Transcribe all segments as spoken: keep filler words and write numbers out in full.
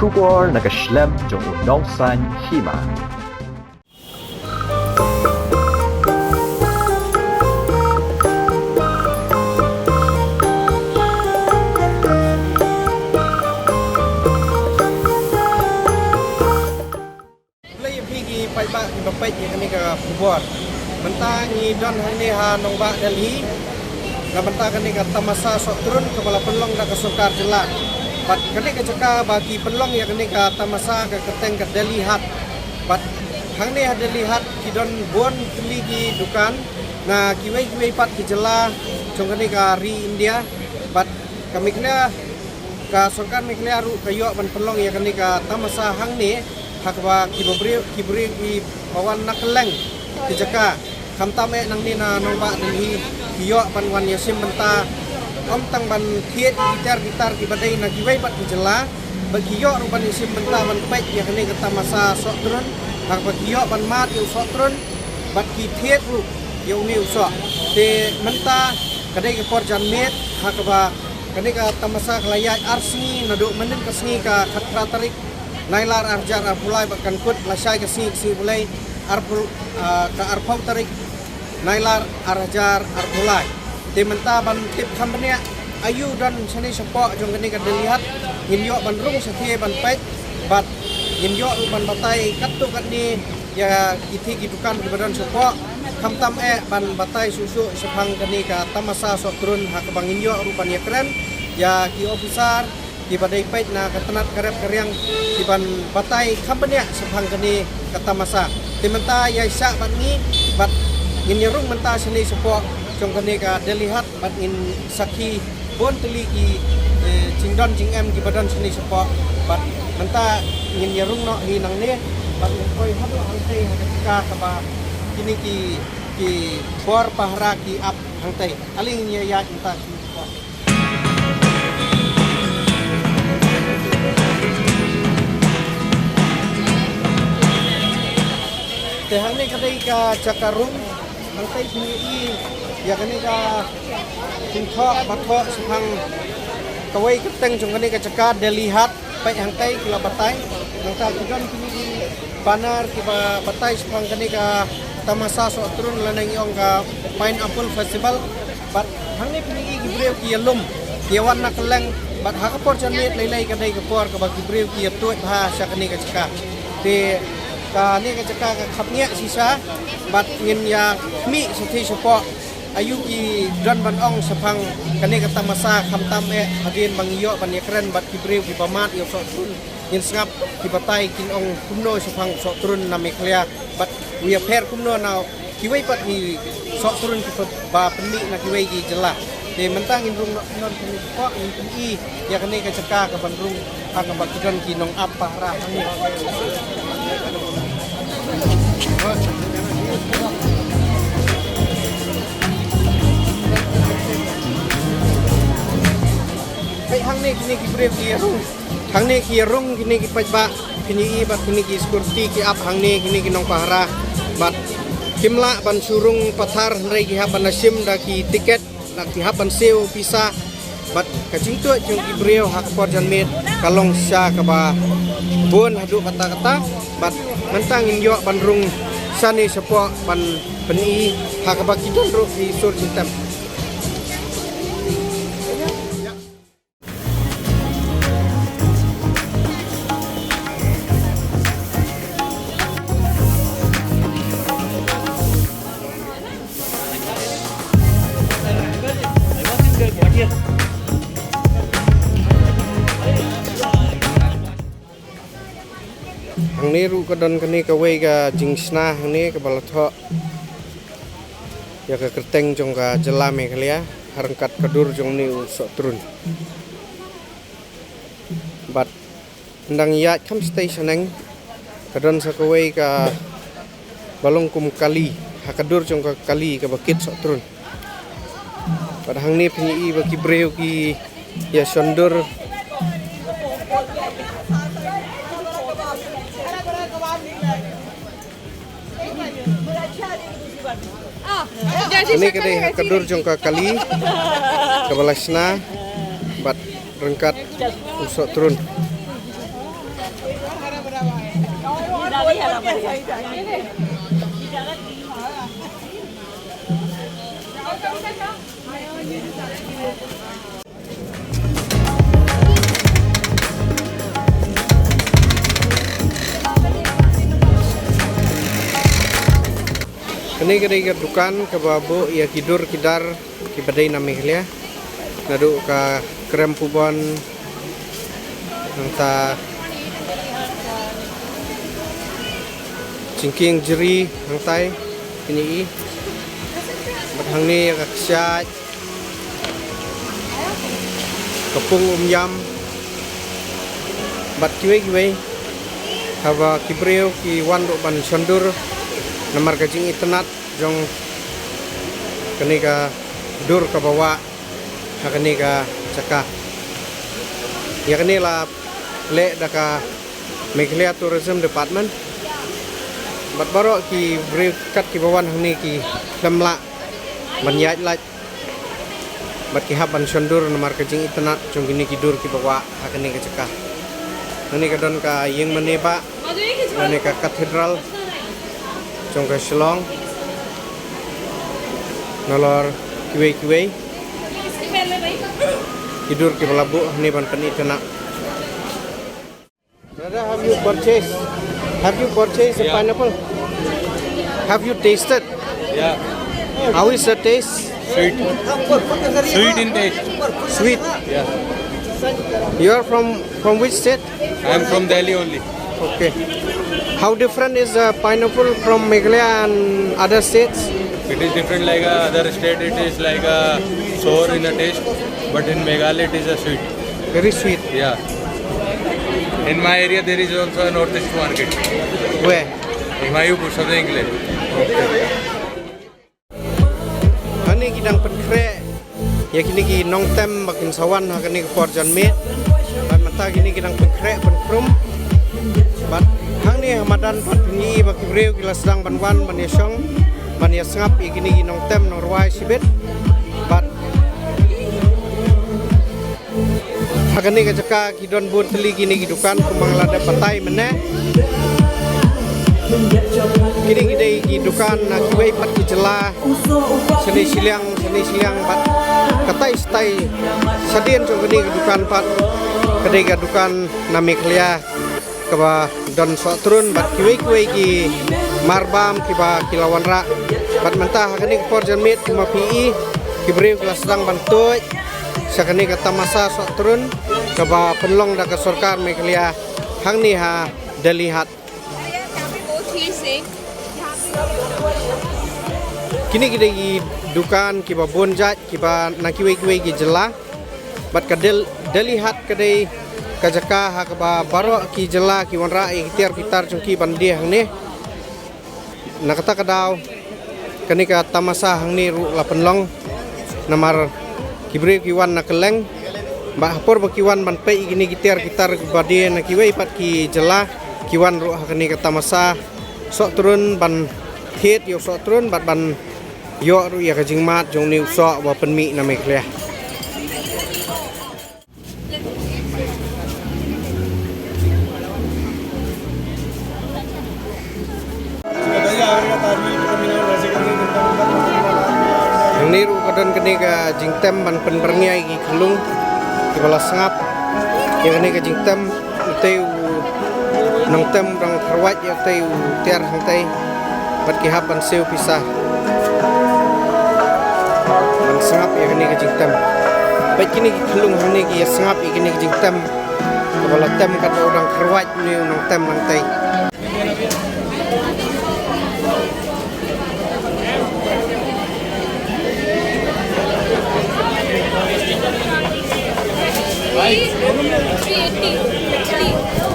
Khubor na ka shlem jong u nongsan hima. Khublei ïa phi ki paidbah kiba peit ïa kane ka khubor. Mynta ngi don hangne ha nongbah Delhi. Na bynta kane ka tamasa sohtrun kaba la pynlong da ka sorkar jylla. Bad kane ka jaka ba ki pynlong ïa kane ka tamasa ka kyrteng ka Delhi Haat. Bad hangne ha Delhi Haat ki don bun tylli ki dukan na kiwei kiwei pat ki jylla jong kane ka ri India. Bad ka Meghalaya, ka sorkar Meghalaya ruh ka ïoh ban pynlong ïa kane ka tamasa hangne, ha kaba ki briew, ki briew kiba wan na kylleng ki jaka, khamtam eh nangne na nongbah Delhi, ki ïoh ban wan ïashim bynta, ym tang ban thied ki tar ki tar kiba dei na kiwei pat ki jylla, bad ki ïoh ruh ban ïashim bynta ban peit ïa kane ka tamasa sohtrun, ha kaba ki ïoh ban mad ïa u sohtrun, bad ki thied ruh ïa une u soh. Te mynta ka dei ka por janmiet, ha kaba kane ka tamasa ka la ïaid ar sngi, naduh mynnin ka sngi ka khatphra tarik Nailar ar hajar arphew lai, bad kan kut lashai ka sngi, ka sngi Blei, arphew, ah, ka arphew tarik Nailar ar hajar arphew lai. Te mynta ban tip kham bniah aïu don shane shapoh jong kane ka Delhi Haat, ngin ïoh ban rung shathie ban peit, bad ngin ïoh ruh ban batai katto katne ïa kithi ki dukan kiba don shapoh, khamtam eh ban batai shuh shuh shaphang kane ka tamasa sohtrun, ha kaba ngin ïoh ruh ban ïakren ïa ki officer kiba dei peit na ka tnat ka rep ka riang, kiban batai kham bniah shaphang kane ka tamasa. Te mynta ïaishah bad ngi, bad ngin ïarung mynta shane shapoh jong kane ka Delhi Haat, bad ngin sakhi bun tylli ki, eh, jingdon jingem kiba don shane shapoh. Bad mynta ngin ïarung noh hi nangne, bad ngin poi haduh hangtei ha ka jaka kaba kine ki, ki bor pahara ki ap hangtei. Ale ngin ïa ïaid mynta shane shapoh. Te hangne ka dei ka jaka rung, hangtei phin ïohi ïa kane ka jingthoh ba thoh shaphang kawei ka kyrteng jong kane ka jaka Delhi Haat, peit hangtei ki la batai. Nangta ki don kine ki banner kiba batai shaphang kane ka tamasa sohtrun lane ngi ong ka Pineapple Festival. Bad hangne phin ïohi ki briew ki ïalum, ki ïawan na kylleng, bad ha ka por janmiet lei lei ka dei ka por kaba ki briew ki ïatuid bha sha kane ka jaka. Te kane ka jaka ka khapngiah shisha, bad ngin ïa khmih shathie shapoh aïu ki don ban ong shaphang kane ka tamasa, khamtam eh hadien ba ngi ïoh ban ïakren bad ki briew kiba mad ïa u sohtrun. Ngin sngap ki batai kin ong kumno shaphang u sohtrun na Meghalaya, bad u ïapher kumno na kiwei pat ki sohtrun kiba pynmih na kiwei ki jylla. Te mynta ngin rung noh, noh kane ka, ngin pyni ïa kane ka jaka kaban rung ha kaba ki don ki nongap pahara hangne. Peit hangne kine ki briew ki rung. Hangne ki rung, kine ki paidbah, kine i bad kine ki security ki ap hangne, kine ki nongpahara. Bad kim lah ban shu rung pathar, hynrei ki hap ban da shim da ki tiket, da ki hap ban siew pisa. Bad ka jingtuid jong ki briew ha ka por janmiet ka long sha kaba bun haduh katta katta. Bad mynta ngin ïoh ban rung shane shapoh ban pyni ha kaba ki don ruh ki sur jingtem. Hangne ruh ka don kane kawei ka jingshna hangne kaba la thoh ïa ka kyrteng jong ka jylla Meghalaya ha ryngkat ka dur jong une u sohtrun. Bad ynda ngi ïaid kham shatei shaneng, ka don sa kawei kaba long kum kali ha ka dur jong ka kali kaba kit sohtrun. Bad hangne phin ïohi ba ki briew ki ïa shon dur. Kane ka dei ha ka dur jong ka kali kaba la shna bad ryngkat u sohtrun. Kane ka dei ka dukan kaba buh ïa ki dur ki dar kiba dei na Meghalaya. Naduh ka krem pubon, nangta jingkieng jri, nangtai kine i. Bad hangne ïa ka ksiat, ka pung um ïam, bad kiwei kiwei. Haba ki briew ki wan ruh ban shon dur namar ka jingitynnad jong kane ka dur kaba wah ha kane ka jaka. Ïa kane la leh da ka Meghalaya Tourism Department. Bad baroh ki briew kat kiba wan hangne ki khlem lah ban ïaid lait, bad ki hap ban shon dur namar ka jingitynnad jong kine ki dur kiba wah ha kane ka jaka. Hangne ka don ka ïing mane bah, hangne ka cathedral jong ka Shillong. Nalor kiwei kiwei ki dur kiba la buh hangne ban pynitynnad. Brother, have you purchased? Have you purchased a Yeah. pineapple? Have you tasted? Yeah. How is the taste? Sweet. Sweet in taste. Sweet. Yeah. You are from from which state? I am from Delhi only. Okay. How different is the pineapple from Meghalaya and other states? It is different, like a other state, it is like a sour in a taste, but in Meghalaya it is a sweet. Very sweet. Yeah. In my area, there is also a North East market. Where? Humayunpur, South England. Hangne ki dang pynkhreh ïa kine ki nongtem ba kin sa wan ha kane ka por janmiet. Bad mynta kine ki dang pynkhreh pynkhrum. Bad hangne ha madan pat pyngi ba ki briew ki la sdang ban wan ban ïashong, ban ïasngap ïa kine ki nongtem nongrwai shibit. Bad ha kane ka jaka ki don bun tylli kine ki dukan kumba nga la dep batai mynne. Kine ki dei ki dukan na kiwei pat ki jylla, shane shiliang, shane shiliang bad katai shatai shadien jong kane ka dukan pat ka dei ka dukan na Meghalaya kaba don sohtrun bad kiwei kiwei ki marbam kiba ki la wanrah. Bad mynta ha kane ka por janmiet kumba phi i, ki briew ki la sdang ban tuid sha kane ka tamasa sohtrun kaba pynlong da ka sorkar Meghalaya hangne ha Delhi Hat. Kine ki dei ki dukan kiba bun jait kiba na kiwei kiwei ki jylla. Bad ka Del-, Delhi Hat ka dei ka jaka ha kaba baroh ki jylla ki wanrah ïa ki tiar ki tar jong ki ban die hangne. Na kata ka daw kane ka tamasa hangne ruh la pynlong namar ki briew ki wan na kylleng. Bad ha por ba ki wan ban peit ïa kine ki tiar ki tar ba die na kiwei pat ki jylla, ki wan ruh ha kane ka tamasa sohtrun ban thied ïa u sohtrun bad ban ïoh ruh ïa ka jingmad jong une u soh ba pynmih na Meghalaya. Hangne ruh ka don kane ka jingtem ban pynbyrngia ïa ki khyllung kiba la sngap ïa kane ka jingtem. Utei u nongtem u dang kyrwat ïa utei u tiar hangtei bad ki hap ban siew pisa ban sngap ïa kane ka jingtem. Bad kine ki khyllung hangne ki ïa sngap ïa kine ki jingtem kaba la tem katba u dang kyrwat une u nongtem hangtei.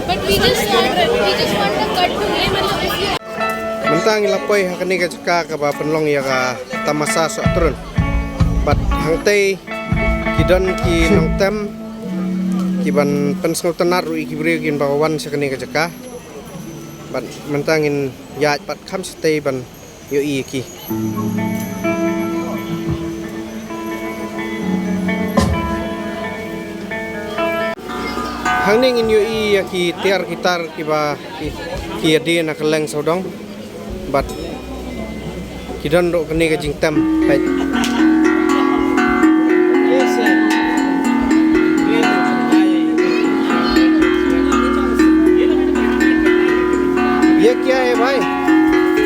But we just want, we just want the cut to, ye matlab, if you Mynta ngi la poi ha kane ka jaka kaba pynlong ïa ka tamasa sohtrun. Bad hangtei ki don ki nongtem kiban pynsngewtynnat ruh ïa ki briew kiba wan sha kane ka jaka. Bad mynta ngin ïaid pat kham shatei ban ïohi ïa ki. Hangne ngin ïohi ïa ki tiar ki tar kiba ki, ki ïadie na kylleng sawdong. Bad ki don ruh kane ka jingtem. Peit. ये क्या है भाई?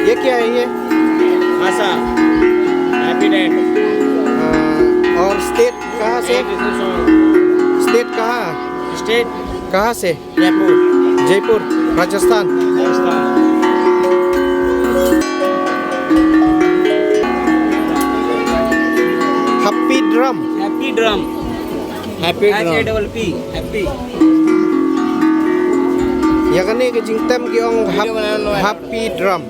ये क्या है ये? Hasa. Happy Date. हाँ, और स्टेट कहाँ से? State कहाँ? State. कहाँ से? Jaipur. जयपुर, राजस्थान। Rajasthan. Happy Drum. Happy Drum. Happy Drum. H A double P. Happy. Ïa kane ka jingtem ki ong hap-, Happy Drum.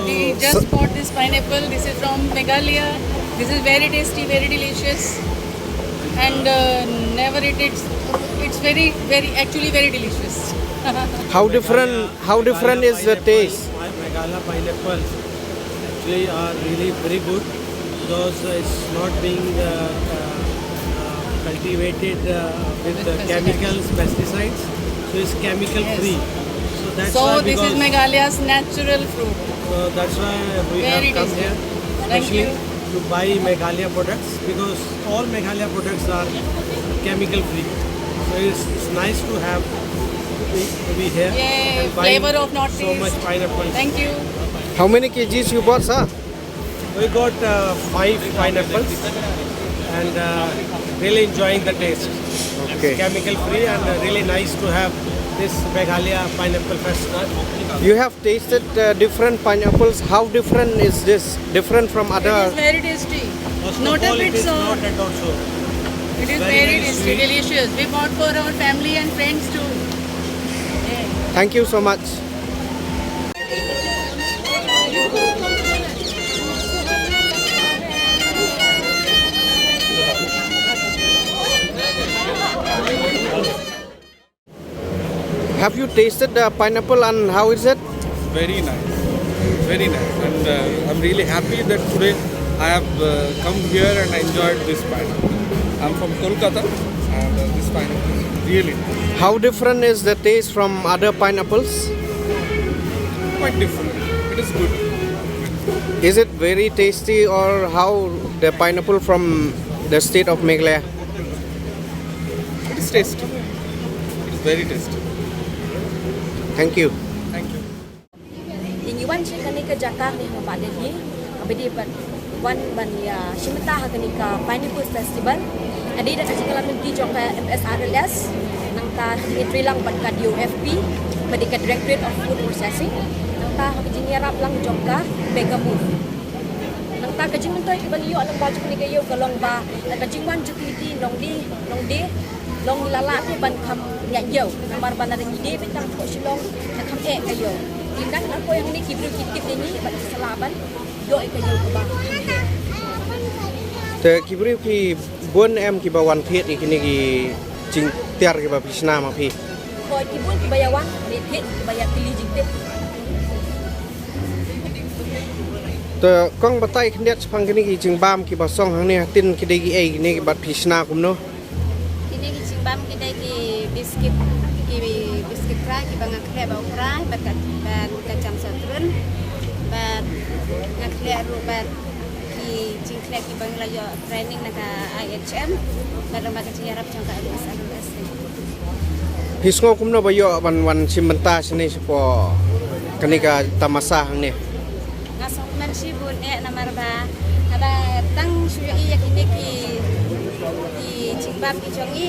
We just bought this pineapple. This is from Meghalaya. This is very tasty, very delicious, and uh, never it, it's it's very very actually very delicious. How different, how different is the taste? Meghalaya pineapples actually are really very good because it's not being uh, uh, uh, cultivated uh, with the chemicals, pesticides. So it's chemical free. So that's why, this is Meghalaya's natural fruit. So that's why we have come here, especially to buy Meghalaya products because all Meghalaya products are chemical free. So it's, it's nice to have to be here and buying so much pineapple. Thank you. How many kgs you bought, sir? We got uh, five pineapples and uh, really enjoying the taste. Okay. It's chemical free and uh, really nice to have this Meghalaya Pineapple Festival. You have tasted uh, different pineapples. How different is this? Different from other? It is very tasty. First of all, it is not at all sour. It is very tasty, delicious. We bought for our family and friends too. Thank you so much. Have you tasted the pineapple and how is it? Very nice. Very nice. And uh, I'm really happy that today I have uh, come here and I enjoyed this pineapple. I'm from Kolkata and uh, this pineapple is really nice. How different is the taste from other pineapples? Quite different. It is good. Is it very tasty or how the pineapple from the state of Meghalaya? It is tasty. It is very tasty. Thank you. Thank you. Te ngi wan sha kane ka jaka ne ha Delhi, kaba dei ban wan ban ïa shim bynta ha kane ka Pineapple Festival. Hadien da ka jingïalam lynti jong ka M S R L S, nangta ngi trei lang bad ka D O F P, kaba dei ka Directorate of Food Processing, nangta ha ka jingïarap lang jong ka Mega Move. Nangta ka jingmyntoi kaba ngi ïoh lyngba jong kane ka ïew ka long ba ka jingwan jong ki nongdie nongdie long la lah te ban kham ïa ïew namar ba lada ngi die beit tang hapoh Shillong la kham eh ka ïew. Te ynda ngi la poi hangne ki briew ki tip ïa ngi bad ki sa lah ban ïoh ïa ka ïew kaba kham eh. Te ki briew ki bun em kiba wan thied ïa kine ki jingtiar kiba phi shna ma phi? Hooid, ki bun kiba ïa wan ban thied, kiba ïa kylli jingtip. Te kong batai khyndiat shaphang kine ki jingbam kiba song hangne, ha tin ki dei kiei kine kiba phi shna kumno? Kine ki jingbam ki dei ki biskit, ki biskit krai kiba nga khreh bad u krai bad ka, bad ka jam satrun bad Nga khleh ruh bad ki jingkhleh kiba ngi la ïoh training na ka I H M bad lem bad ka jingïarap jong ka L S L S. Phi sngew kumno ba ïoh ban wan shim bynta shane shapoh kane ka tamasa hangne? Nga sngewkmen shibun eh namar ba nga da tang shu ïohi ïa kine ki, ki jingbam ki jong ngi.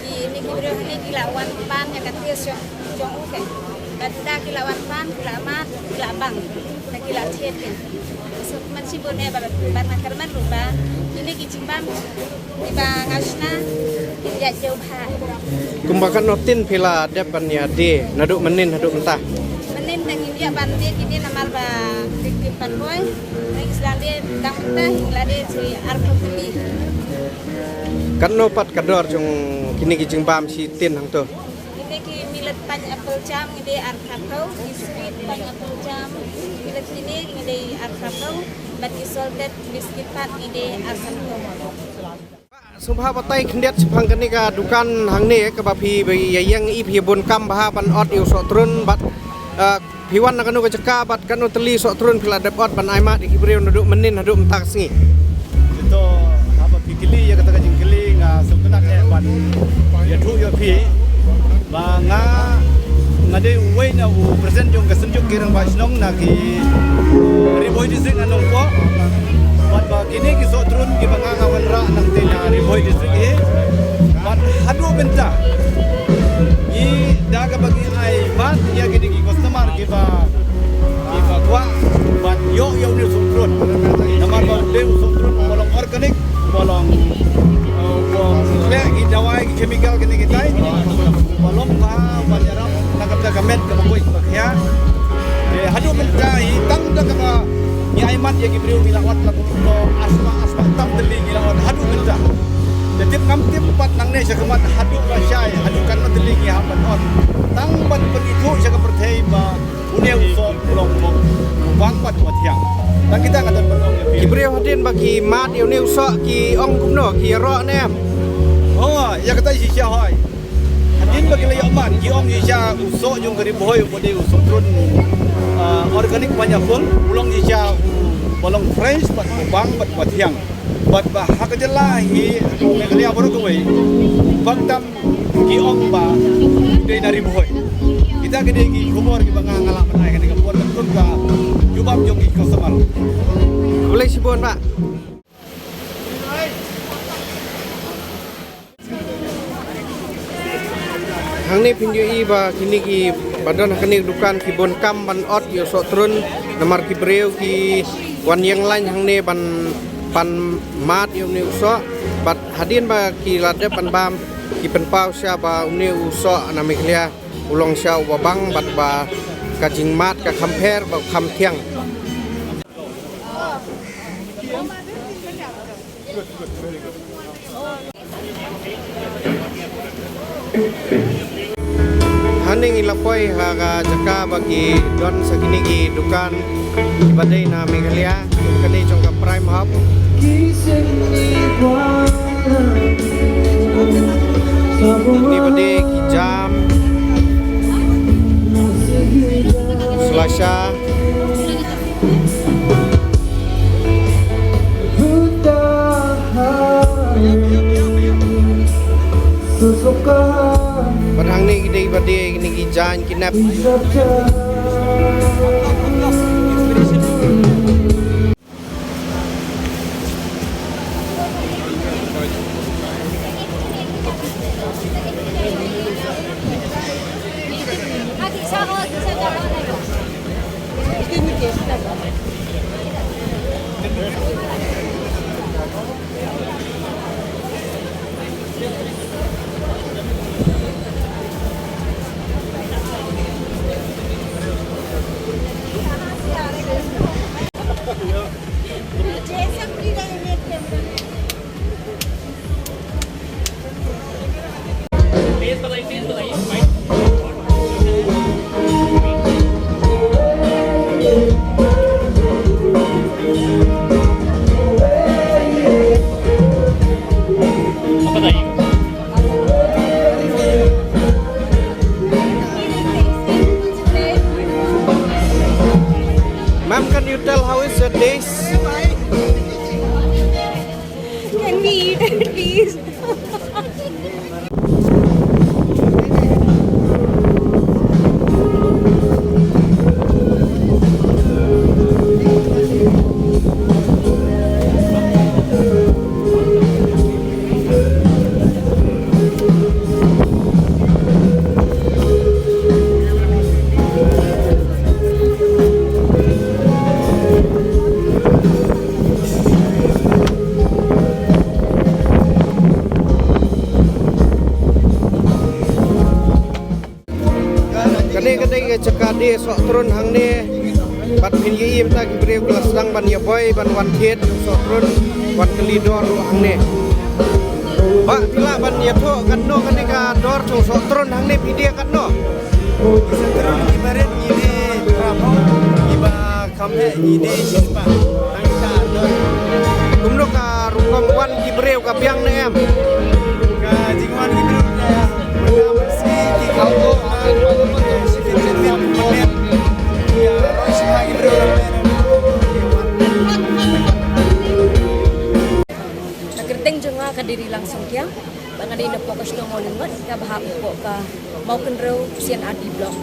Kine ki briew hangne ki la wan pan ïa ka taste jong, jong u ke. Bad ynda ki la wan pan, ki la mad, ki la bang. Bad ki la thied ke. Sngewkmen shibun eh bad, bad nga kyrmen ruh ba kine ki jingbam kiba nga shna kin ïaid jew bha. Kumba katno ktien phi la dep ban ïa die naduh mynnin haduh mynta? Mynnin te ngim ïa ban die kine namar ba ki, ki pan boi. Ngi sdang die tang mynta ngi la die shi arphew tylli. Katno pat ka dor jong kine ki jingbam shi tin hangto? Kine ki millet pineapple jam ngi die arphew, ki sweet pineapple jam, millet kine ngi die arphew, bad ki salted biscuit pat ngi die arphew. Sngewbha batai khyndiat shaphang kane ka dukan hangne kaba phi ba ïa ïeng i phi bun kam bha ban ot ïa u sohtrun bad, eh, phi wan na kano ka jaka bad kano tylli sohtrun phi la dep ot ban ai mad ïa ki briew naduh mynnin haduh mynta ka sngi? Ito haba phi kylli ïa kata ka jingkylli nga sngewtynnat eh ban ïathuh ïa phi. Ba nga, nga dei uwei na u president jong ka Synjuk ki Rangbah Shnong na ki, uh, Ri Bhoi District na Nongpoh. Bad ba kine ki sohtrun kiba nga nga wanrah nangtei na Ri Bhoi District hi. Bad haduh mynta ngi da kaba ngi ai mad ïa kine ki customer kiba, kiba kwah ban ïoh ïa une u sohtrun. Namar ba u dei u sohtrun uba long organic, uba long, uh, uba khleh ki dawai ki chemical kine kitai. Uba long bha, uba ïarap na ka bynta ka met kaba koit ba khiah. Te haduh mynta hi tang da kaba ngi ai mad ïa ki briew ngi la ot la kumto, asma asma tam tylli ngi la ot haduh mynta. Te tip ngam tip pat nangne sha khmat haduh lashai, haduh katno tylli ngi hap ban ot. Tang ban pynithuh sha ka pyrthei ba une u soh u long u bang bad uba thiang. Tang kita nga don ban ong ïa phi. Ki briew hadien ba ki mad ïa une u soh ki ong kumno, ki ïaroh ne em? Oh, ïa kata shisha hoi. Hadien ba ki la ïoh mad ki ong shisha u soh jong ka Ri Bhoi uba dei u sohtrun, ah, organic pineapple, u long shisha uba long fresh bad u bang bad uba thiang. Bad ba ha ka jylla hi Meghalaya baroh kawei, bad tam ki ong ba u dei na Ri Bhoi. Kita ki dei ki khubor kiba nga nga lah ban ai kane ka por katkum ka jubab jong ki customer. Khublei shibun bah. Hangne phin ïohi ba kine kiba don ha kane ka dukan ki bun kam ban ot ïa u sohtrun namar ki briew ki wan ïeng lain hangne ban, ban mad ïa une u soh. Bad hadien ba ki la dep ban bam ki pynpaw sha ba une u soh na Meghalaya u long shisha uba bang bad ba ka jingmad ka kham pher bad kham thiang. Hangne ngi la poi ha ka jaka ba ki don sa kine ki dukan kiba dei na Meghalaya, kane jong ka Prime Hub. Kine ba dei ki jam, slasha. Bad hangne ki dei ba dei kine ki jaiñ ki nep. Please. Kane ka dei ka jaka die sohtrun hangne. Bad phin ïohi mynta ki briew ki la sdang ban ïa boi ban wan thied sohtrun, wan kylli dor ruh hangne. Bah, phi lah ban ïathuh katno kane ka dor sohtrun hangne phi die katno? Sohtrun ki barit ngi die phra phew, ki ba kham heh ngi die shispah. Nang ka dor. Kumno ka rukom wan ki briew, ka biang ne em? Ka jingwan ki briew ka Ka kyrteng jong nga ka Diri Langsongkiang, ba nga dei na pok ka shnong Mawlyngkot, ka bha pok ka Mawkynrew C and R D block.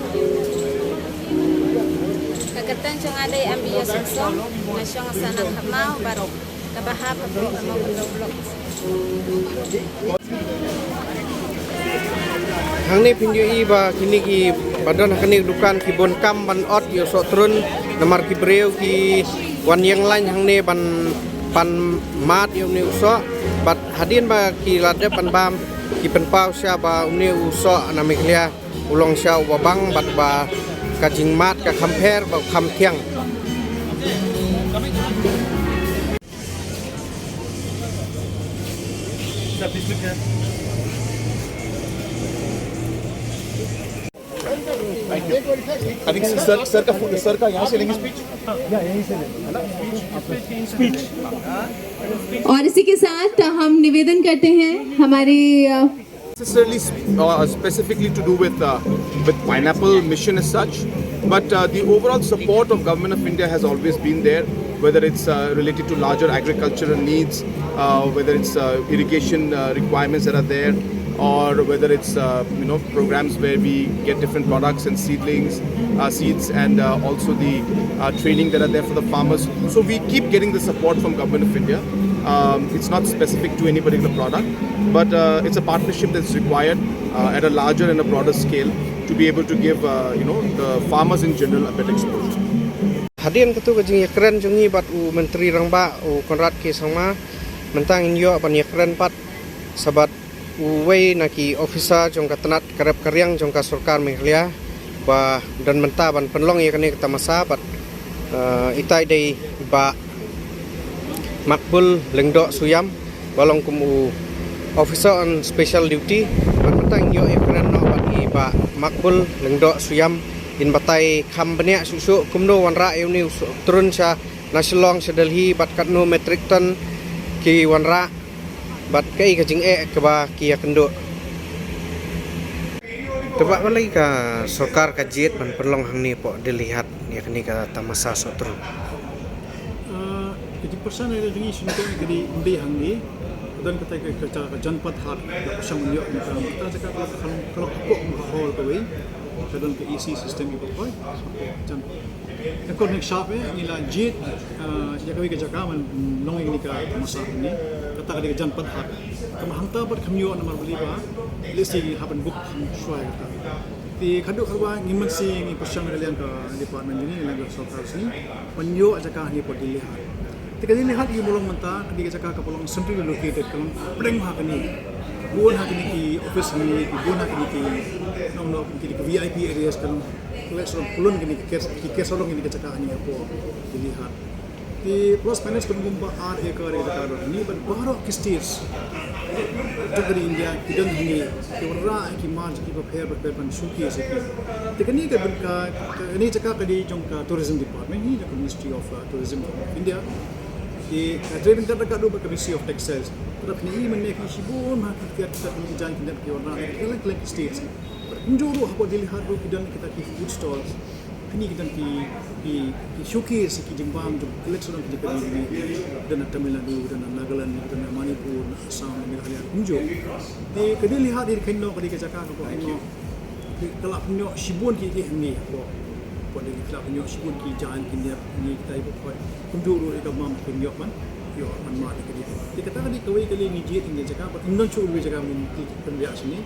Ka kyrteng jong nga dei Ambiya Sungsong, nga shong sa na Khapmaw, bad ka bha pok ka Mawkynrew block. Hangne phin ïohi ba kine ki ba don ha kane ka dukan ki bun kam ban ot ïa u sohtrun, namar ki briew ki wan ïeng lain hangne ban pan mad ïa une u soh. Bad hadien ba ki la dep ban bam, ki pynpaw sha ba une u soh na Meghalaya u long sha uba bang bad ba ka jingmad ka kham pher ba kham thiang. I think sir, sir का फुट, sir का यहाँ से लेंगे speech. या, यहीं से लेंगे, है ना? Speech. और इसी के साथ हम निवेदन करते हैं हमारे, अ, necessarily sp- uh, specifically to do with uh, with pineapple mission as such, but uh, the overall support of Government of India has always been there, whether it's uh, related to larger agricultural needs, uh, whether it's uh, irrigation uh, requirements that are there, or whether it's uh, you know, programs where we get different products and seedlings, uh, seeds, and uh, also the uh, training that are there for the farmers. So we keep getting the support from Government of India. Um, it's not specific to any particular product, but uh, it's a partnership that's required uh, at a larger and a broader scale to be able to give uh, you know, the farmers in general a better exposure. Hadien katu ka jingïakren jong ngi bad u Myntri Rangbah u Conrad K Sangma, mynta ngin ïoh ban ïakren pat shaphang uwei na ki officer jong ka tnat ka rep ka riang jong ka sorkar Meghalaya ba don mynta ban pynlong ïa kane ka tamasa, bad uh, itai dei Bah Makbul Lyngdoh Suyam, ba long kum u officer on special duty. Bad mynta ngin ïoh ïakren noh bad i Bah Makbul Lyngdoh Suyam, in batai kham bniah shuh shuh kumno wanrah ïa une u sohtrun sha na Shillong sha Delhi, bad katno metric ton ki wanrah, bad kaei ka jingeh kaba ki ïakynduh. Te bah, balei ka sorkar ka jied ban pynlong hangne hapoh Dillihat ïa kane ka tamasa sohtrun? Ah, ka jingpyrshang ïa ka jingïaseng ka dei, ym dei hangne. Don kata ka, ka, ka Janpath Haat, ka pyrshang ban ïoh mynta, mynta jaka ka, ka, ka, ka, ka, ka hall kawei, ka don ka A C system, i ba poi Janpath. Ka kor nek shap, eh, ngi la jied, ah, ïa kawei ka jaka ban long ïa kane ka tamasa hangne. Kata ka dei ka Janpath Haat. Ka ma hangta pat kam ïoh namar balei ba lehse ngi hap ban book shuwa ïa kata. Te khadduh kaba ngi mynsiem ngi pyrshang na ka liang ka department jong ngi, na ka liang ka sorkar jong ngi, ban ïoh jaka hangne hapoh Dillihat. Te ka Dillihat kaba long mynta ka dei ka jaka kaba long centrally located, ka long pdeng ha kane. Bun ha kine ki office hangne, bun ha kine ki, nong nong kine ki V I P areas, ka long Ka leh sha long pylon kine ki ker, ki ker sha long kine ki jaka hangne hapoh Dillihat. Te plus minus kum kumba ar acre ka jaka don hangne, bad baroh ki states jong ka ri India ki don hangne, ki wanrah ki march kiba pher bapher ban showcase ïa ki. Te kane ka bynta, kane jaka ka dei jong ka tourism department hi, jong ka Ministry of, uh, Tourism of India. Te ka trade and ka, ka don bad ka Ministry of Textiles. Te lada phi ïohi mynne phi ïohi shibun ha ki ker ki jaka ki jan ki net ki wanrah na ki kylleng kylleng ki states. Kumjuh ruh hapoh Dillihat ruh ki don kita ki food stalls. Kine ki don ki, ki, ki showcase ki jingbam jong ki klet sawdong ki jaka, ki don na Tamil Nadu, don na Nagaland, don na Manipur, na Assam, na Meghalaya kumjuh. Te ka Delhi Haat dei ka kynnoh, ka dei ka jaka kaba kynnoh. Te ka la pynïoh shibun ki, ki hangne hapoh. Hapoh Delhi ka la pynïoh shibun ki jaiñ ki niap hangne, kita kiba khot. Kumjuh ruh ïa ka bam pynïoh ban ïoh ban mad ïa ka dei. Te kata ka dei kawei ka liang ngi jied ïa ka jaka, bad ym don shuh ruh jaka ban pynriah shane.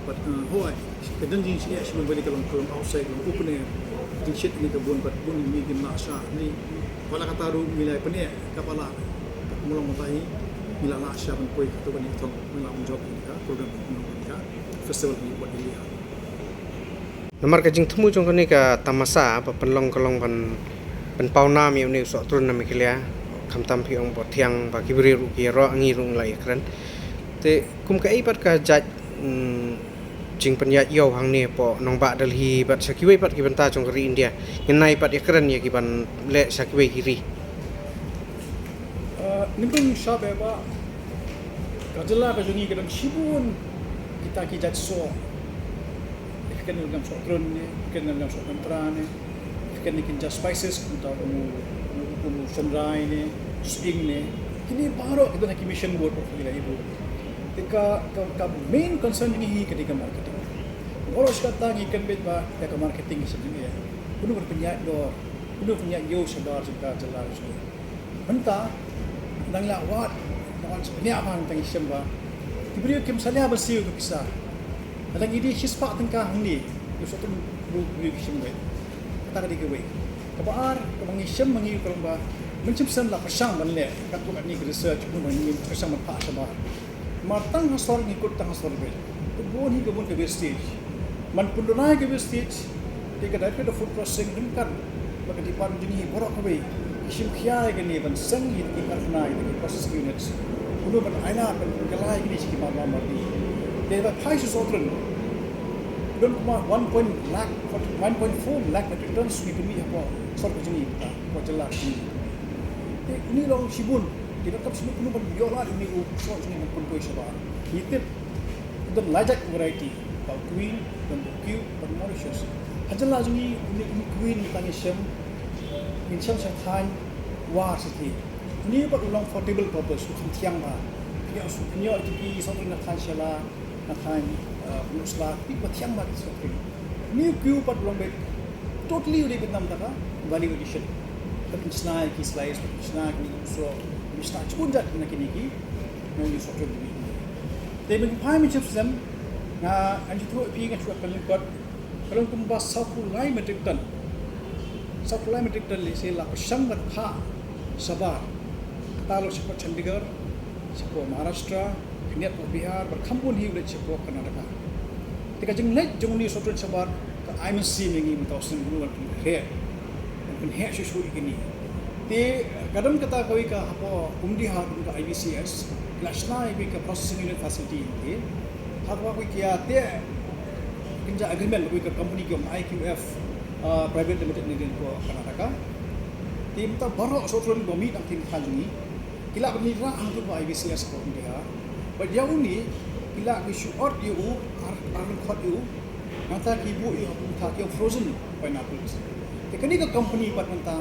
Bad, uh, hooid, ka don jingshaniah shibun ba dei ka long, ka long outside, ka long open air. Jingshet ne ka bun, bad bun ngi kim lah shah. Ni, wat la katta ruh ngi la pyneh, kaba la, ka pynlong mynta hi, ngi la lah shah ban poi kato kane ka thong, ngi la ban jop ïa ka program pynlong ïa ka festival hi wat ïa. Namar ka jingthmu jong kane ka tamasa ba pynlong ka long ban, ban pawnam ïa une u sohtrun na Meghalaya, khamtam phi ong ba thiang ba ki briew ruh ki ïaroh, ngi ruh ngi la ïakren. Te kum kaei pat ka jait, mm, jingpynïaid ïew hangne hapoh nongbah Delhi bad sha kiwei pat ki bynta jong ka ri India, ngin nai pat ïakren ïa ki ban leh sha kiwei ki ri. Uh, nyngkong sha ba, ba ka jylla ka jong ngi ka don shibun kita ki jait soh. Ki kynnoh ïa ka sohtrun ne, ki kynnoh ïa ka soh tempura ne, ki kynnoh ïa ki jait spices, kumta kum u, kum u, kum u shynrai ne, sying ne. Kine baroh ki don ha ki mission board, baroh ki la i board. Te ka, ka, ka main concern jong ngi hi ka dei ka marketing. Baroh shi katta ngi kynbeit ba ïa ka marketing sha jong ngi. Kumno ban pynïaid dor, kumno ban pynïaid ïew shabar jong ka jylla jong ngi. Mynta, dang la wad, dang la shu pynïaid bha, ngi shem ba ki briew kim salia ban siew ka pisa. Lada ngi die shispah tyngka hangne, ïa u sohtrun ruh ki briew ki shem beit. Kata ka dei kawei. Kaba ar, kaba ngi shem ma ngi ka long ba, mynshem snem la pyrshang ban leh, katto katne ka research, kumno ngi pyrshang ban phah shabar. Namar tang ha sor ngi kut tang ha sor beit. Te bun hi ka bun ka wastage. Man pynduh nai ka wastage. Te ka Directorate of Food Processing ryngkat bad ka department jong ngi baroh kawei ki shim khia ïa kane ban seng ïa ki karkhana, ïa ki processing units. Kumno ban ailad, ban pynkylla ïa kine sha ki mar mar mardi. Te ba phai sha sohtrun, don kumba one point lakh, one point four lakh metric tons ngi pynmih hapoh sor ka jong ngi, hapoh jylla ka jong ngi. Te une long shibun. Ki donkam shibun kumno ban ïoh lad ïa une u soh jong ngi ban pynpoi shabar. Ngi tip don lai jait variety, ba u Queen, don ba u Cube, ba u Mauritius. Ha jylla jong ngi une u Queen mynta ngi shem, ngi shem sha thaiñ War City. Une pat u long for table purpose, u kham thiang bha. Ngi ïoh, ngi ïoh ïa ki sohtrun na thaiñ Shella, na thaiñ, uh, Pynursla, ki ba thiang bha ki sohtrun. Une u Cube pat u long beit totally u dei Vietnam, kata ka value addition. Ka pynshna ïa ki slice, ka pynshna ïa ki soh, ka pynshna shibun jait na kine ki, na une u sohtrun. Te mynta phai mynshem snem, nga, ngan ïathuh ïa phi, nga shu ïa pynlyngkot, ka long kumba sawphew lai metric ton. Sawphew lai metric ton lehse la pyrshang ban phah shabar. Kata la shapoh Chandigarh, shapoh Maharashtra, khyndiat poh Bihar, bad kham bun hi u leit shapoh Karnataka. Te ka jingleit jong une u sohtrun shabar ka ai mynsiem ïa ngi mynta u snem, kumno ban pynheh, ban pynheh shuh shuh ïa kine. Te ka don kata kawei ka hapoh Umdihar, ka I B C S, ki la shna ïa kawei ka processing unit facility ïa ngi. Ha kaba kawei ki ïa teh kynja agreement kawei ka company ki ong I Q F, uh, Private Limited na ka ri Karnataka. Te mynta baroh sohtrun ba mih na ka thaiñ jong ngi ki lah ban ïarah hangto ha I B C S hapoh Umdihar. Bad ïa une ki lah ban shu ot ïa u, ar, ar lyngkhot ïa u. Nangta ki buh ïa u, nangta ki ong frozen pineapples. Te kane ka company pat mynta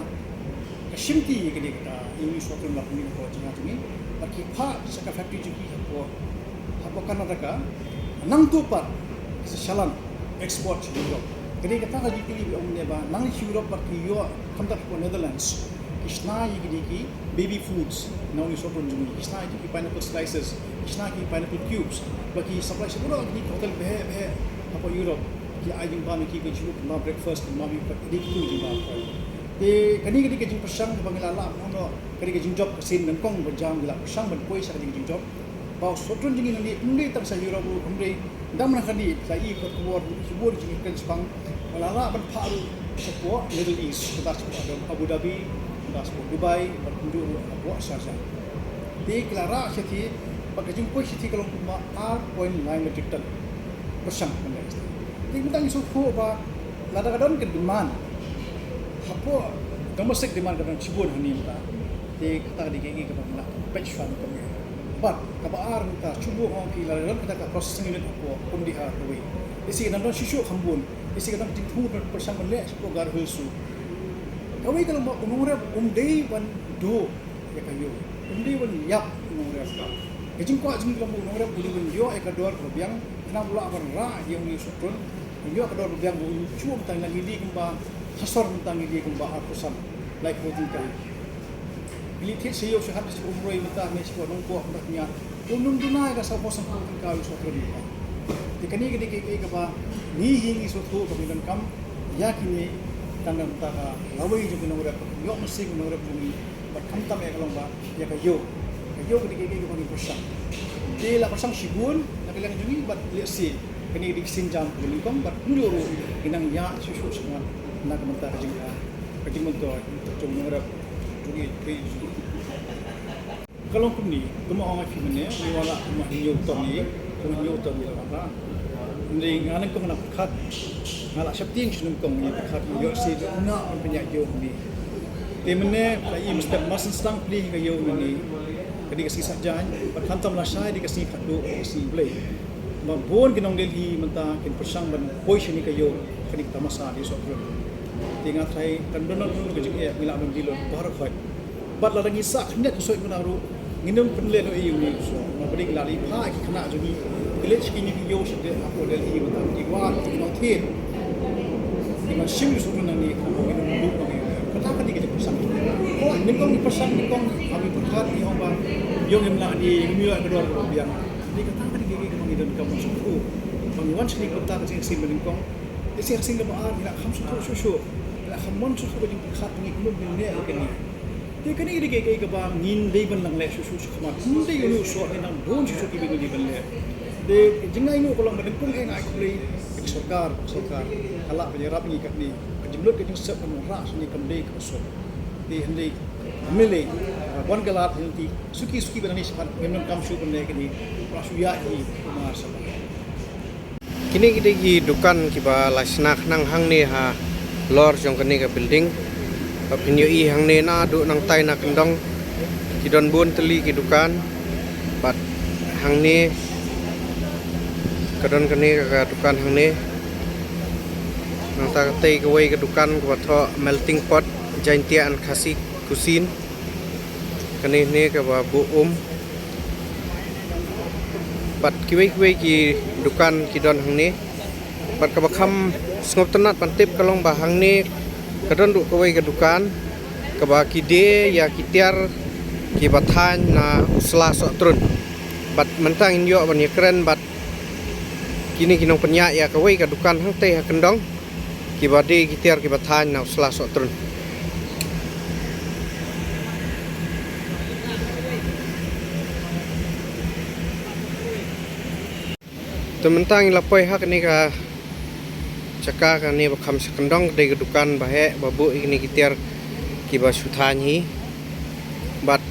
ka shimti ïa kane kata, ïa une u sohtrun ba la pynmih hapoh jingïa jong ngi. Bad ki phah sha ka factory jong ki hapoh, hapoh Karnataka. Nangto pat ki sa shalan export sha Europe. Kane kata ka jingkylli ba ong ne ba nangne sha Europe pat ki ïoh, khamtam hapoh Netherlands, ki shna ïa kine ki baby foods na une u sohtrun jong ngi, ki shna ïa ki pineapple slices, ki shna ïa ki pineapple cubes, ba ki supply sha baroh kine ki hotel bheh bheh hapoh Europe, ki ai jingbam ïa ki, ba ki shu bam breakfast, ki bam ïa ki, kine ki tu jingbam. Te kane ka dei ka jingpyrshang kaba ngi la lah ban ong noh, ka dei ka jingjop ka sien nyngkong ba jam, ngi la pyrshang ban poi sha ka dei ka jingjop. Ba u sohtrun jong ngi nangne ym dei tang sha Europe ruh, ym dei, dang mynta ka dei sa i ka khubor, khubor jong ngi kren shaphang ba la lah ban phah ruh shapoh Middle East, kata shapoh Abu Dhabi, kata shapoh Dubai, bad kumjuh ruh hapoh Sharjah. Te ki la rah shathie, bad ka jingpoi shathie ka long kumba ar point nine metric ton. Pyrshang mynta. Te mynta ngi sngewthuh ba lada ka don ka demand, hapoh domestic demand ka don shibun hangne mynta. Te kata ka dei kaei kaba ngi lah peit shaphang kumne. Bad kaba ar mynta, shu buh ong ki la don kata ka processing unit hapoh Umdihar kawei. Te Isi ka dang don shisha kham bun. Isi ka dang jingthmu ban pyrshang ban leh sha ka Garo Hills ruh. Kawei ka long ba u nongrep um dei ban duh ïa ka ïew. Um dei ban ïap u nongrep. Ka jingkwah jong ngi ka long ba u nongrep u dei ban ïoh ïa ka dor kaba biang. Khnang ba u lah ban rah ïa une u sohtrun. Ïoh ka dor kaba biang ba un shu mynta ngi dei kumba ha sor mynta ngi dei kumba arphew san. Laiphew tyngka. Ngi leit thied sha ïew sha hat sha Umroi mynta ne sha Nongpoh mynta, ngi ïa un ym duna ïa ka sawphew sanphew tyngka u sohtrun mynta. Te kane ka dei kaei kaba ngi hi ngi sngewthuh ba ngi donkam ïa kine tang da mynta ka lawei jong ki nongrep, ïoh mynsiem ki nongrep jong ngi. Bad khamtam ïa ka long ba ïa ka ïew, ka ïew ka dei kaei kaba ngi pyrshang. Te la pyrshang shibun na ka liang jong ngi bad lehse kane ka dei ka sienjam kaba nyngkong bad kumjuh ruh ngi nang ïaid shuh shuh shakhmat na ka bynta ka jing, ka jingmyntoi jong u nongrep jong ngi. Ka long kumne, kumba ong ïa phi mynne, ngi wan la kumba hynñiew ton ïa, kumba hynñiew ton ïa la wan la. Hynrei nga nyngkong nga la pyrkhat, nga la sheptieng sha nyngkong nga la pyrkhat, ïoh shisha ba u nang pynïaid ïew hangne. Te mynne ka i mynstep mar syn sdang plie ka ïew hangne, ka dei ka sngi Saitjaiñ, bad khamtam lashai dei ka sngi khatduh, ka sngi Blei. Ba bun ki nong Delhi mynta kin pyrshang ban poi shane ka ïew, kane ka tamasa dei sohtrun. Te nga tharai kan don don ka jingeh ngi lah ban dei lut baroh khoit. Bad lada ngi sah khyndiat ka soh mynta ruh ngin ym pynlehnohei ïa une u soh. Namar ba dei ngi la leit phah ki khynnah jong ngi ki leit sha kine ki ïew sha Delhi, hapoh Delhi mynta ki wad ki nongthied. Ki ban shim ki sohtrun nangne, khamtam ngin ym lut noh ïa une. Kata ka dei ka jingpyrshang. Nyngkong ngi pyrshang, nyngkong ngi pyrkhat, ngi ong ba ïoh ngim lah dei, ngim ïoh ka dor kaba biang. Dei kata ka dei ka, ka, kaba ngi donkam ban sngewthuh. Ba ngi wan shane kumta ka jingïaseng ba nyngkong. Te shisha ka seng kaba ar ngi la kham sngewthuh shuh shuh. Ngi la kham mon shuh shuh ka jingpyrkhat ba ngi kumno ngin leh ïa kane. Te kane ka dei ka, ka, kaba ngin dei ban nang leh shuh shuh shakhmat. Ym dei une u soh, ngin nang bun shuh shuh kiba ngin dei ban leh. Te ka jingai nguh ka long ba nyngkong eh nga ai khublei ïa ka sorkar, ka sorkar ka lah ban ïarap ïa ngi katne. Ka jinglut ka jingsep ka nongrah shane kam dei kaba suk. Te hynrei mynlei, ah, wan ka lad hynrei suki suki ba nangne shakhmat ngim donkam shuh ban leh kane. Ba shu ïaid hi kumar shabar. Kine ki dei ki dukan kiba la shna khnang hangne halor jong kane ka building. Ba phin ïohi hangne naduh nangtai na kyndong ki don bun tylli ki dukan. Bad hangne ka don kane ka dukan hangne. Nangta katei kawei ka dukan kaba thoh Melting Pot Jaintia and Khasi Cuisine. Kane ne kaba buh um. Bad kiwei kiwei ki dukan ki don hangne. Bad kaba kham sngewtynnat ban tip ka long ba hangne ka don ruh kawei ka dukan kaba ki die ïa ki tiar kiba thaiñ na u sla sohtrun. Bad mynta ngin ïoh ban ïakren bad kine ki nongpynïaid ïa kawei ka dukan hangtei ha kyndong. Kiba die ki tiar kiba thaiñ na u sla sohtrun. Te mynta ngi la poi ha kane ka jaka kane ba kham sha kyndong, ka dei ka dukan ba heh ba buh ïa kine ki tiar kiba shu thaiñ hi. Bad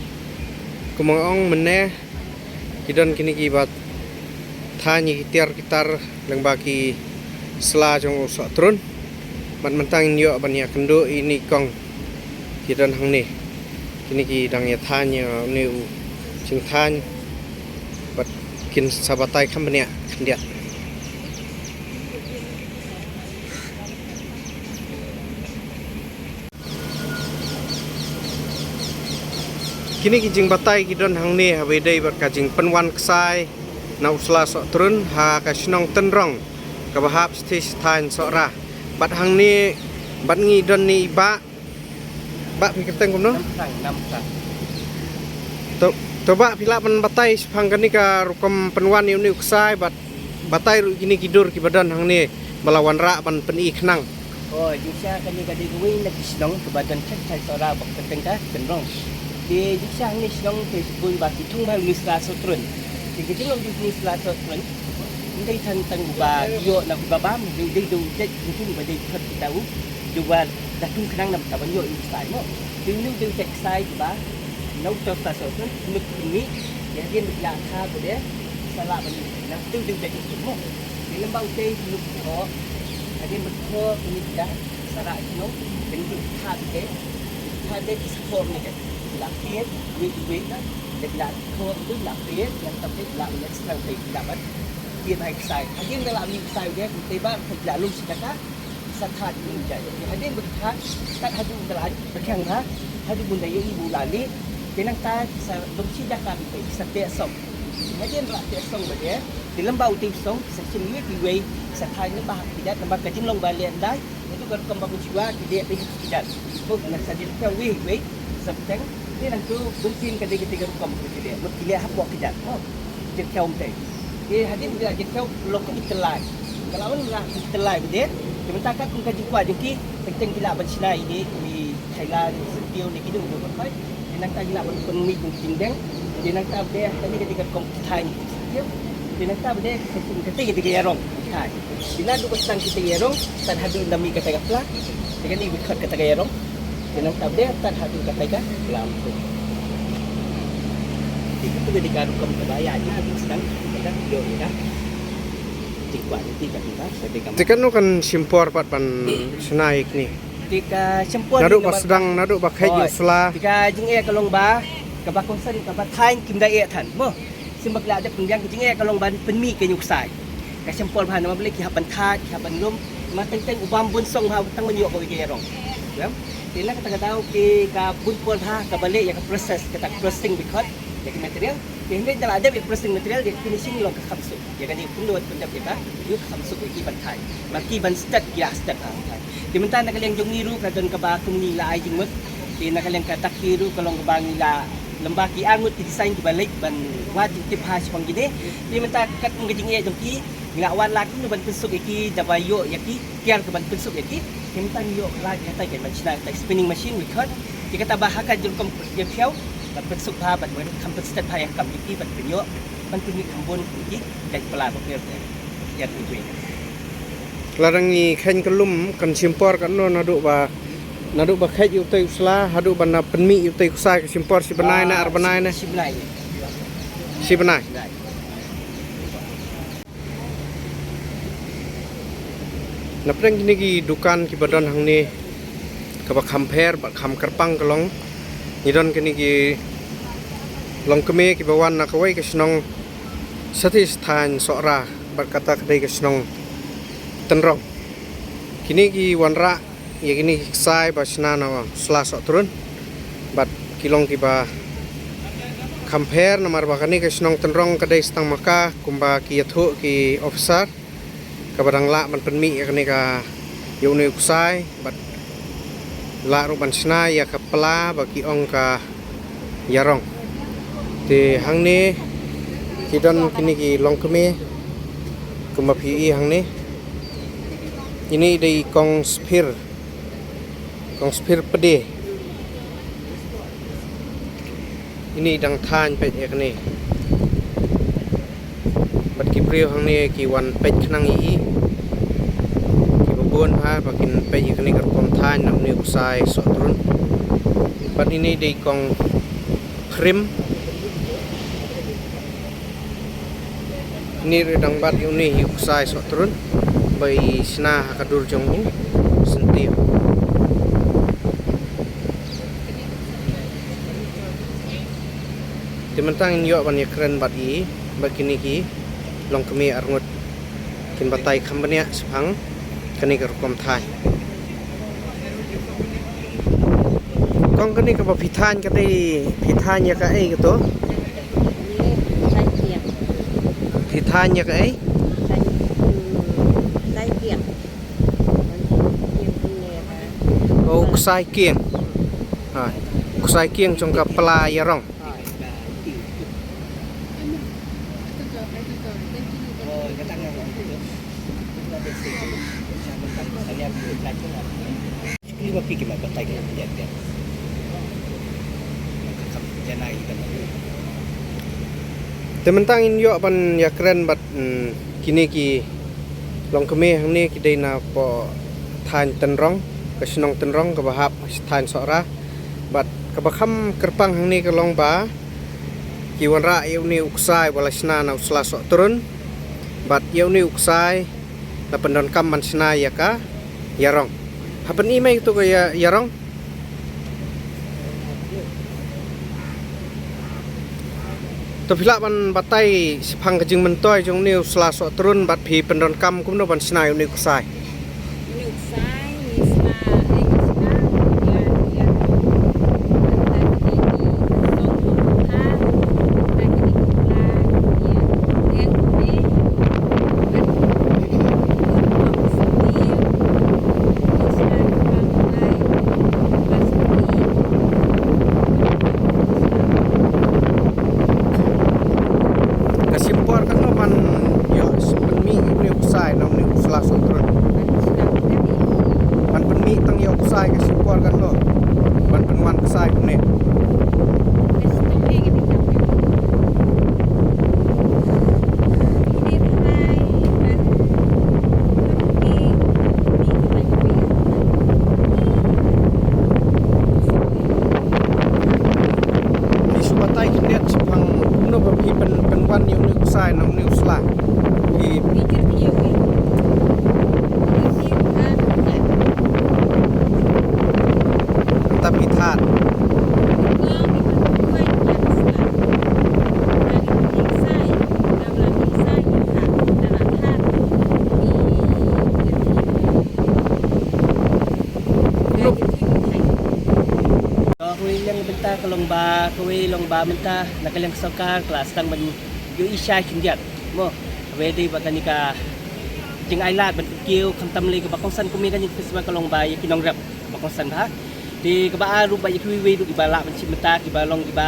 kumba nga ong mynne ki don kine kiba thaiñ ïa ki tiar ki tar lyngba ki sla jong u sohtrun. Bad mynta ngin ïoh ban ïakynduh ïa ine i kong ki don hangne. Kine ki dang ïa thaiñ ïa une u jingthaiñ. Bad kin sa batai kham bniah khyndiat. Kine ki jingbatai ki don hangne haba ïadei bad ka jingpynwan ksai na u sla sohtrun ha ka shnong Tynrong kaba hap shatei shathaiñ Sohra. Bad hangne bad ngi don ne i bah. Bah, phi kyrteng kumno? Namsang, Namsang. To, to bah, phi lah ban batai shaphang kane ka rukom pynwan ïa une u ksai bad batai ruh kine ki dur kiba don hangne ba la wanrah ban pyni khnang. O, jingshisha kane ka dei kawei na ki shnong kaba don shathaiñ Sohra ba kyrteng ka Tynrong. Te jingshisha hangne shnong te shibun ba ki thung bha ïa une u sla sohtrun. Te ka jinglong jong une u sla sohtrun ym dei tang tang ba ki ïoh na kiba bam, dei dei dei u jait jingthung ba dei khot kita u. Dei ba da thung khnang na ka ban ïoh ïa u ksai mo. Te une u dei u jait ksai ba na u sla sohtrun, une u khun mih, ïa hadien ba ki la kha ko de, sa lah ban ïoh na u dei u jait jingthung mo. Te lem bad u tei une u thoh, hadien ba thoh une u da, sa rah shnong, te une u thoh te, thoh te ki sa thoh une te, ki la peit, wei wei ka, te ki la thoh une la peit, ïa ka peit la une sa peit la ban. Phi ba ksai. Hadien da la mi ksai u dei, te ba la lum shi jaka. Sa that ni jai. Hadien ba that, tat haduh da la rkhiang bha. Haduh bun da ïohi bu la leh. Te nangta sa lum shi jaka phi, sa teh song. Hadien ba la teh song ba dei. Te lem ba u teh song, sa shim ïa phi wei, sa thait lem ba ha ki jait, lem ba ka jinglong ba leh ndai. Ïa tu ka rukom ba bun shuwa ki leh phi ki jait. Mo na sa dei ka wei wei. Sa bteng. Te nang tu bun tin ka dei ka dei ka rukom ki leh. Mo ki leh hapoh ki jait. Mo. Dei ka um tei. Te hadien ba dei ka lok ki telai. Ka la wan la ki telai ba dei. Te mynta ka kum ka jingkwah jong ki. Teng teng ki lah ban shna ïa ki thaila, ki sentiw ne ki dung jong ka khoi. Te nangta ki lah ban pynmih jong ki jingdeng. Te nangta ba dei kane ka dei ka rukom ki thaiñ. Te nangta ba dei ka kum ka dei ka dei ka ïarong. Thaiñ. Te naduh ba sdang kita ïarong, tad haduh ynda mih kata ka pla. Te kane ka khot kata ka ïarong. Te nangta ba dei tad haduh kata ka pla. Te kata ka dei ka rukom kaba ïa ïa sdang kata ïoh ïa ka. Te kwah ni te ka pla, sa dei ka. Te katno kan shim por pat ban shna ïa kine? Te ka shim por. Naduh ba sdang, naduh ba kheit ïa u sla. Te ka jingeh ka long ba, kaba kongsan kaba thaiñ kim da eh than. Mo. Symbai la dep pynbiang ka jingeh ka long ban pynmih ka ïa u ksai. Ka shim por bha namar balei ki hap ban thait, ki hap ban lum. Ma teng teng u bam bun song bha tang ban ïoh ka ïarong. Te na kata ka daw ki ka bun por bha kaba leh ïa ka process, kata ka processing ba khot ïa ka material. Te hynrei da la dep ïa ka processing material, ïa ka finishing long ka kham suk. Ïa kane ka pynlut pyndep ïa ka, ïa ka kham suk ïa ki ban thait. Ba ki ban stet, ki la stet ban thait. Te mynta na ka liang jong ngi ruh ka don kaba kum ngi la ai jingmut. Te na ka liang kata ki ruh ka long kaba ngi la lem ba ki arngut ki design kiba leit ban wad jingtip ha shaphang kine. Te mynta kat kum ka jingeh jong ki ngi la wad la kumno ban pynsuk ïa ki, da ba ïoh ïa ki tiar ka ban pynsuk ïa ki. Te mynta ngi ïoh la ïa katai ka ban shna katai spinning machine, ba khot ïa kata ba ha ka jingkham ïa phew ban pynsuk bha, ban kham pynstet bha ïa ka kam jong ki, ban pynïoh, ban pynmih kham bun ïa ki, katai pla ba pher te ïa ki. Lada ngi kheiñ ka lum kan shim por katno naduh ba, naduh ba kheit ïa utei u sla haduh ba na pynmih ïa utei u ksai, ka shim por shi bnai ne ar bnai ne? Shi bnai. Shi bnai. Na pdeng kine ki dukan kiba don hangne, kaba kham pher bad kham kyrpang ka long, ngi don kine ki longkmie kiba wan na kawei ka shnong shathie sha thaiñ Sohra bad kata ka dei ka shnong Tynrong. Kine ki wanrah ïa kine ki ksai ba shna na u sla Sohtrun. Bad ki long kiba kham pher namar ba kane ka shnong Tynrong ka dei tang ma ka kumba ki ïathuh ki officer, kaba dang lah ban pynmih ïa kane ka, ïa une u ksai bad lah ruh ban shna ïa ka pla ba ki ong ka ïarong. Te hangne ki don kine ki longkmie kumba phi ïohi hangne. Ine i dei i Kong Sphir, Kong Sphir Pde. Ine i dang thaiñ peit ïa kane. Bad ki briew hangne ki wan peit khnang ïa i. Kiba bun bha ba kin peit ïa kane ka rukom thaiñ na une u ksai Sohtrun. Bad ine i dei i Kong Phrim. Ine ruh dang bat ïa une hi u ksai Sohtrun ba i shna ha ka dur jong u syntiew. Te mynta ngin ïoh ban ïakren bad i, bad kine ki longkmie arngut kin batai kham bniah shaphang kane ka rukom thaiñ. Kong, kane kaba phi thaiñ ka dei, phi thaiñ ïa kaei kato? Phi thaiñ ïa kaei? O, u ksai kieng. Ha, u ksai kieng jong ka pla ïarong. Te mynta ngin ïoh ban ïakren bad, mm, kine ki longkmie hangne ki dei na poh thaiñ Tynrong, ka shnong Tynrong kaba hap thaiñ Sohra. Bad kaba kham kyrpang hangne ka long ba ki wanrah ïa une u ksai ba la shna na u sla Sohtrun. Bad ïa une u ksai la pyndonkam ban shna ïa ka ïarong. Ha, pyni mei kato ka ïa-, ïarong. To phi lah ban batai shaphang ka jingmyntoi jong une u sla soh trun bad phi pyndonkam kumno ban shna ïa une u ksai? Une u ksai, une u sla, eh, ka sla, ïa, ïa, ïa, Ka shim por katno ban ïoh pynmih ïa une u ksai na une u sla soh trun? Ban pynmih tang ïa u ksai ka shim por katno? Ban pynwan ksai kumne. Phi shu batai khyndiat shaphang kumno ba phi pyn, pynwan ïa une u ksai na une u sla. Phi Nangta phi thad. Kumno? To, kawei liang bynta ka long ba, kawei long ba mynta na ka liang ka sorkar ka la sdang ban ïohi shai khyndiat. Mo, kawei dei ba kane ka jingailad ban pynkiew khamtam lei kaba kongsan kumne kane ka festival ka long ba ïa ki nongrep kaba kongsan bha. Te kaba ar ruh ba ïa kiwei wei ruh kiba lah ban shim bynta kiba long kiba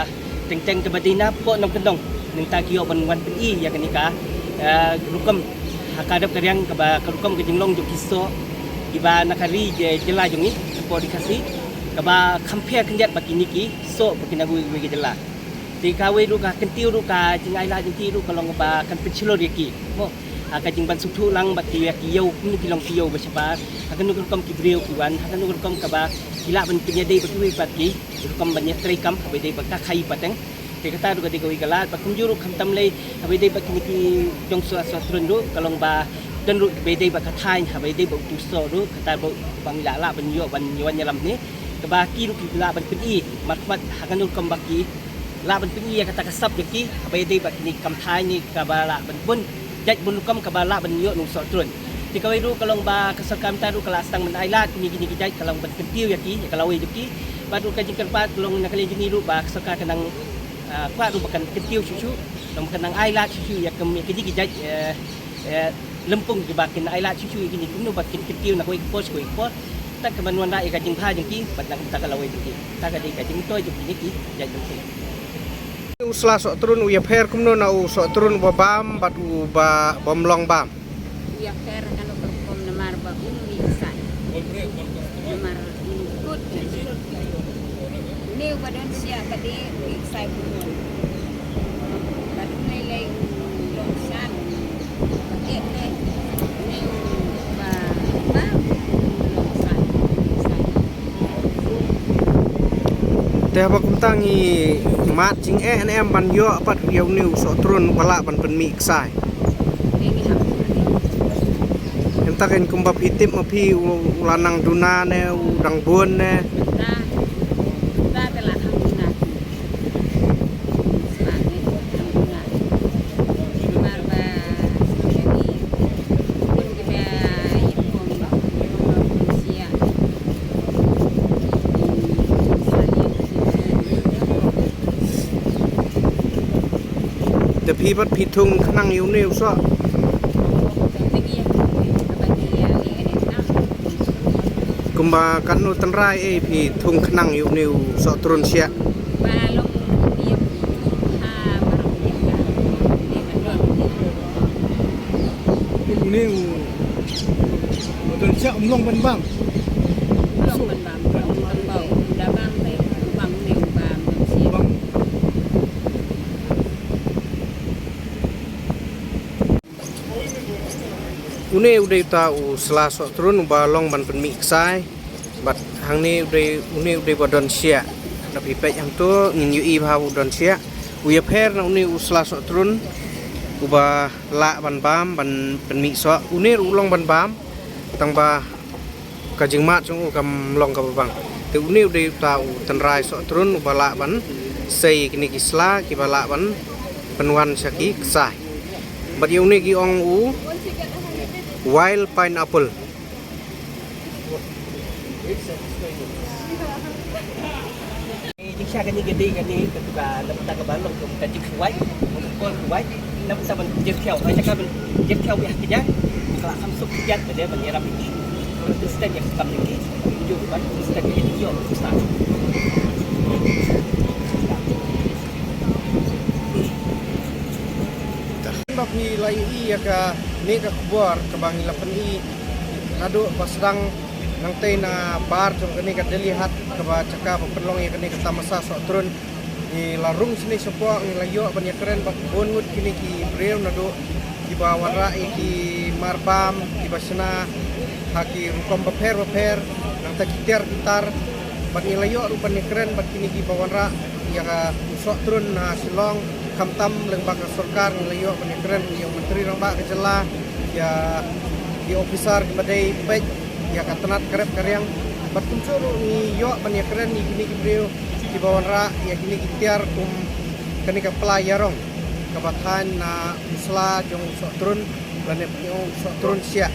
teng teng kaba dei na poh nongkyndong. Nangta ki ïoh ban wan pyni ïa kane ka, eh, rukom ha ka dep ka riang kaba ka rukom ka jinglong jong ki soh kiba na ka ri jylla jong ngi, ka pdeng Khasi, kaba kham pher khyndiat bad kine ki soh ba ki na kiwei kiwei ki jylla. Te kawei ruh ka kyntiew ruh ka jingailad jong ki ruh ka long ba kan pynshlur ïa ki. Mo, ha ka jingban sngewthuh lang bad ki ïa ki ïew, kumne ki long ki ïew ba shabar. Ha kano ka rukom ki briew ki wan, ha kano ka rukom kaba ki lah ban pynïadei bad kiwei pat ki rukom ban ïatrei kam, haba ïadei bad ka khaïi pateng. Te kata ruh ka dei kawei ka lad, bad kumjuh ruh khamtam lei, haba ïadei bad kine ki jong sla soh trun ruh ka long ba don ruh ba ïadei bad ka thaiñ, haba ïadei bad utu u soh ruh, kata ruh ba ngi lah lah ban ïoh ban ïawan ïalam ne. Kaba ki ruh ki lah ban pyni markhmat ha kano ka rukom ba ki lah ban pyni ïa kata ka sap jong ki haba ïadei bad kine ki kam thaiñ ne kaba lah ban bun jait bun rukom kaba lah ban ïoh na u soh trun. Te kawei ruh ka long ba ka sorkar mynta ruh ka la sdang ban ailad kine kine ki jait ka long ban kyntiew ïa ki ïa ka lawei jong ki. Bad ruh ka jingkyrpad ka long na ka liang jong ngi ruh ba ka sorkar ka nang, ah, kwah ruh ba kan kyntiew shuh shuh, long ba kan nang ailad shuh shuh ïa ka, ïa kine ki jait, eh, eh, lympung kiba kin ailad shuh shuh ïa kine kumno ba kin kyntiew na kawei ka por sha kawei ka por. Te ka ban wanrah ïa ka jingbha jong ki bad na ka bynta ka lawei jong ki. Te ka dei ka jingmyntoi jong kine ki jait lympung. U sla soh trun u ïapher kumno na u soh trun uba bam bad uba bym long bam? U ïapher ha kano ka rukom namar ba um mih ksai. Namar um kut. Une uba don siah ka dei u mih ksai bun. Bad une lei u don siah. Bad une lei uba, ba, u don siah. Te haba kumta ngi mad jingeh ne em ban ïoh pat ïa une u soh trun uba lah ban pynmih ksai. Mynta kein kumba phi tip ma phi u, u la nang duna ne u dang bun ne. Te phi pat phi thung khnang ïa une u soh? Kumba katno tynrai ei phi thung khnang ïa une u soh trun siah? Une u, u don siah um long ban bam. Une u dei uta u sla soh trun uba long ban pynmih ksai. Bad hangne u dei, une u dei ba don siah. Da phi peit hangto ngin ïohi ba u don siah. U ïapher na une u sla soh trun uba lah ban bam ban pynmih soh. Une ruh u long ban bam tang ba ka jingmad jong u kam long kaba bang. Te une u dei uta u tynrai soh trun uba lah ban sei kine ki sla kiba lah ban Pynwan sha ki ksai. Bad ïa une ki ong u wild pineapple. Jingshisha kane ka dei kane ka tu ka na bynta ka ba long ka jingkhuwai, ka kol khuwai, na bynta ban jingkhiaw, ha jaka ban jingkhiaw bad ha ka jaka ka la kham suk kham biat ba dei ban ïarap ïa ki. Ban understand ïa ka kam jong ki, jong ban understand ïa ki ïoh. Ba phi la ïohi ïa kane ka khubor kaba ngi la pyni naduh ba sdang nangtei na bar jong kane ka Delhi Hat kaba jaka ba pynlong ïa kane ka tamasa sohtrun. Ngi la rung shane shapoh, ngi la ïoh ban ïakren bad bun ngut kine ki briew naduh kiba wanrah ïa ki mar bam, kiba shna ha ki rukom bapher bapher, nangta ki tiar ki tar. Bad ngi la ïoh ruh ban ïakren bad kine kiba wanrah ïa ka sohtrun na Shillong, khamtam lyngba ka sorkar. Ngi la ïoh ban ïakren ïa u Myntri Rangbah ka jylla, ïa ki officer kiba dei peit ïa ka tnat ka rep ka riang. Bad kumjuh ruh ngi ïoh ban ïakren ïa kine ki briew kiba wanrah ïa kine ki tiar kum kane ka pla ïarong kaba thaiñ na u sla jong u sohtrun lane pynïoh u sohtrun shiah.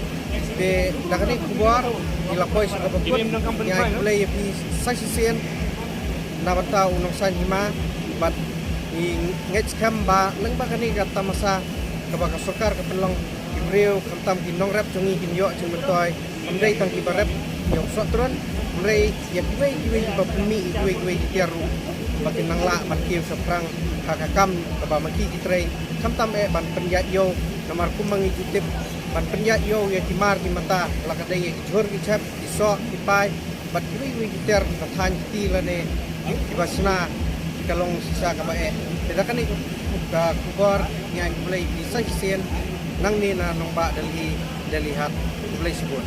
Te da kane ka khubor ngi la poi sha kaba kut. Ngi ai khublei ïa phi sa shisien na bynta u Nongsaiñ Hima. Bad ngi ngeit skhem ba lyngba kane ka tamasa kaba ka sorkar ka pynlong, ki briew khamtam ki nongrep jong ngi kin ïoh jingmyntoi. Ym dei tang kiba rep ïa u sohtrun, hynrei ïa kiwei kiwei kiba pynmih ïa kiwei kiwei ki tiar ruh ba kin nang lah ban kiew shaphrang ha ka kam kaba ma ki ki trei, khamtam eh ban pynïaid ïew. Namar kumba ngi ju tip, ban pynïaid ïew ïa ki mar ki mata, la ka dei ïa ki jhur ki jhep, ki soh ki pai, bad kiwei kiwei ki tiar kiba thaiñ kti lane kiba shna, ka long shisha kaba eh. Te da kane ka khubor ngi ai khublei ïa phi sa shisien nangne na nongbah Delhi, Delhi Hat. Khublei shibun.